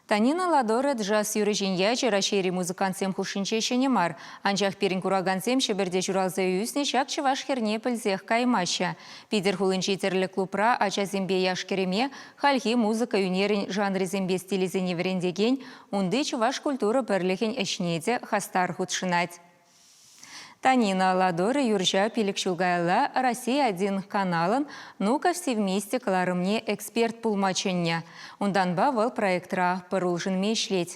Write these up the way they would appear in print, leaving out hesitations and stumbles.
Танина Ладора джаз юрӑҫин ячӗ Раҫҫейри музыкантсем хушшинче ҫӗнӗ мар. Анчах пирӗн куракансем Ҫӗпӗрте ҫуралса ӳснӗ ҫак чӑваш хӗрне пӗлсех каймаҫҫӗ. Питӗр хулинчи тӗрлӗ клубра ачасемпе яш-кӗрӗме хальхи музыка ӳнерӗн жанрӗсемпе стилӗсене вӗрентекен унти чӑваш культура пӗрлӗхӗн ӗҫне те хастар хутшӑнать. Танина Ладора юрҫа пилӗк ҫул каялла «Россия-1» каналӑн «Ну-ка все вместе» кӑларӑмне эксперт пулма чӗннӗ. Унтанпа вӑл проектра пӗр улшӑнми ӗҫлет.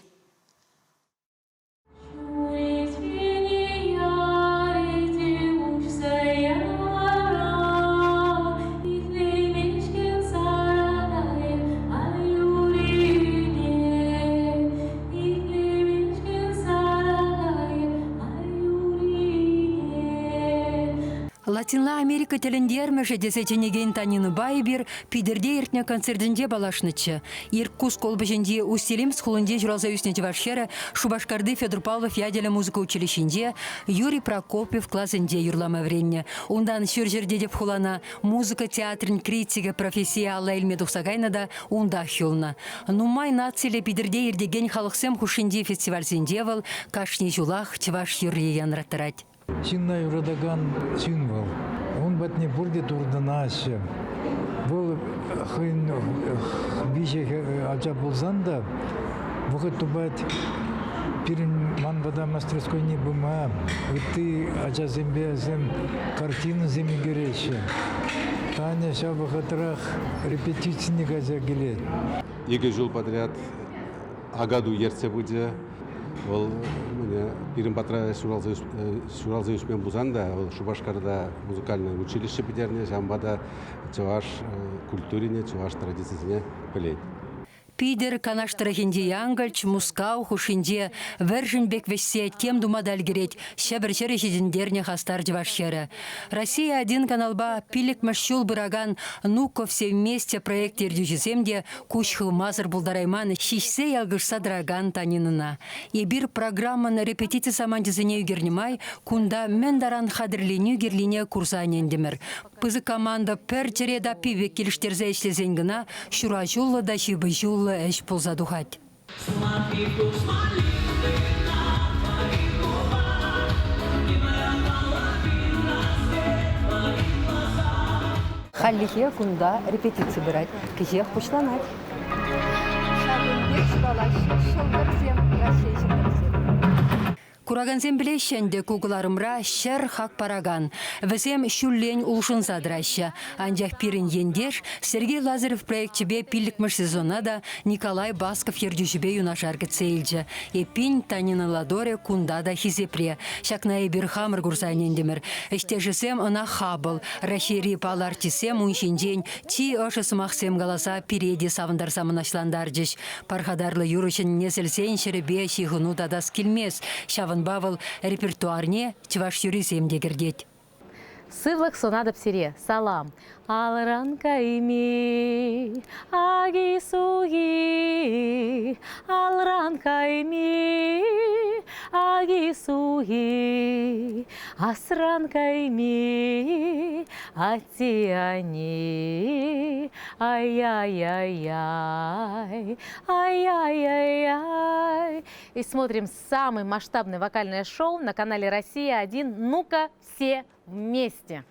Латинла Америка тӗлӗнтермӗшӗ тесе чӗнекен Танинӑпа эпир Питӗрте иртнӗ концертӗнче паллашнӑччӗ. Иркутск облаҫӗнчи Усть-Илимск хулинче ҫуралса ӳснӗ чӑваш хӗрӗ Шупашкарти Федор Павлов ячӗллӗ музыка училищинче Юрий Прокопьев класӗнче юрлама вӗреннӗ. Унтан Ҫурҫӗрти тӗп хулана музыка театрӗн критикӗ профессие алла илме тухса кайнӑ та унтах юлнӑ. Нумай нациллӗ Питӗрте иртекен халӑхсем хушшинчи фестивальсенче вӑл кашни ҫулах чӑваш юрри янраттарать. Ҫынна юратакан ҫын вӑл. Ун патне пурте туртӑнаҫҫӗ. Вӑл хӑйӗн виҫӗ ача пулсан та вӑхӑт тупать пирӗн ман пата мастерскойне пыма, ытти ачасемпе вӗсем картинӑсем ӳкереҫҫӗ. Таня ҫав вӑхӑтрах репетицине кайса килет. Икӗ ҫул подряд Акатуй ертсе пычӗ. Вӑл пирӗн патра ҫуралса ӳсмен пулсан та вӑл Шупашкарта музыкальное училище пӗтернӗ, ҫавӑнпа та чӑваш культурине, чӑваш традицисене пӗлет. Питӗр, Канаш тӑрӑхӗнчи Янкӑлч, Мускав хушшинче вӗршӗн пек вӗҫсе тем тума та ӗлкӗрет Ҫӗпӗр ҫӗрӗ ҫитӗнтернӗ хастар чӑваш хӗрӗ. «Россия-1» каналпа пиллӗкмӗш ҫул пыракан «Ну-ка все вместе» проект ертӳҫисем те куҫ хывмасӑр пултарайман ҫиҫсе ялкӑшса тӑракан Танинӑна. Эпир программӑн репетици саманчӗсене ӳкернӗ май кунта мӗн таран хатӗрленӳ кирлине курса ӗнентӗмӗр. Пысӑк команда пӗр чӗре таппи пек килӗштерсе ӗҫлесен кӑна ҫураҫуллӑ та ҫыпӑҫуллӑ ӗҫ пулса тухать. Хальлӗхе кунта репетици пырать. Кӗҫех пуҫланать. Ҫакӑн пек ҫуралаҫҫӗ ҫӑлтӑрсем, Раҫҫей ҫӑлтӑрӗсем. Куракансем пӗлеҫҫӗ ӗнтӗ ку кӑларӑмра ҫӗр хак паракан. Вӗсем ҫуллен улшӑнса тӑраҫҫӗ. Анчах пирӗн ентеш Сергей Лазарев проекчӗпе пиллӗкмӗш сезона та Николай Басков ертӳҫӗпе юнашар кӗтсе илчӗ. Эппин, Танина Ладоре кунта та хисепре. Ҫакна эпир хамӑр курса ӗнентӗмӗр. Ӗҫтешӗсем ӑна хапӑл. Раҫҫейри паллӑ артистсем ун ҫинчен чи ӑшӑ сӑмахсем каласа пире те савӑнтарса мӑнаҫлантарчӗҫ. Пархатарлӑ юрӑҫӑн несӗлсен ҫӗрӗпе ҫыхӑну татас килмест, ҫавӑнпа вӑл репертуарне чӑваш юррисем те кӗртет. Сывлӑх сунатӑп сире, салам! Алран кайми, аки-суки, алран кайми, аки-суки, асран кайми, атти-ани, Ай-яй-яй-яй, ай-яй-яй-яй. И смотрим самое масштабное вокальное шоу на канале «Россия-1». Ну-ка, все вместе!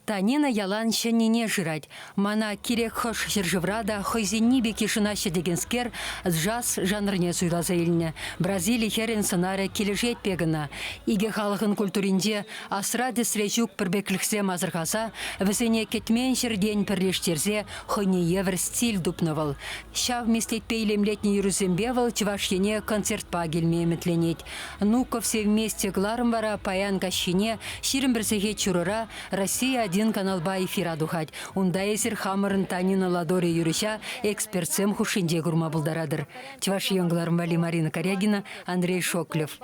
Танина ялан ҫӗннине шырать. Мана кирек хӑш ҫӗршывра та хӑйсенни пек йышӑнаҫҫӗ текенскер джаз жанрне суйласа илнӗ. Бразили хӗрӗн сӑнарӗ килӗшет пек ӑна. Икӗ халӑхӑн культуринче Асра-тӗсре ҫук пӗрпеклӗхсем асӑрхаса, вӗсене кӗтмен ҫӗртен пӗрлештерсе хӑйне евӗр стиль тупнӑ вӑл. Ҫав меслетпе илемлетнӗ юрӑсемпе вӑл Чӑваш Ене концертпа килме ӗмӗтленет. Ну-ка все вместе кӑларӑм вара паян каҫхине 21 сехет ҫурӑра «Россия-1» каналпа эфира тухать. Унта эсир хамӑрӑн Танина Ладори юрӑҫа экспертсем хушшинче курма пултаратӑр. Чӑваш Ен кӑларӑм валли Марина Карягина, Андрей Шоклев.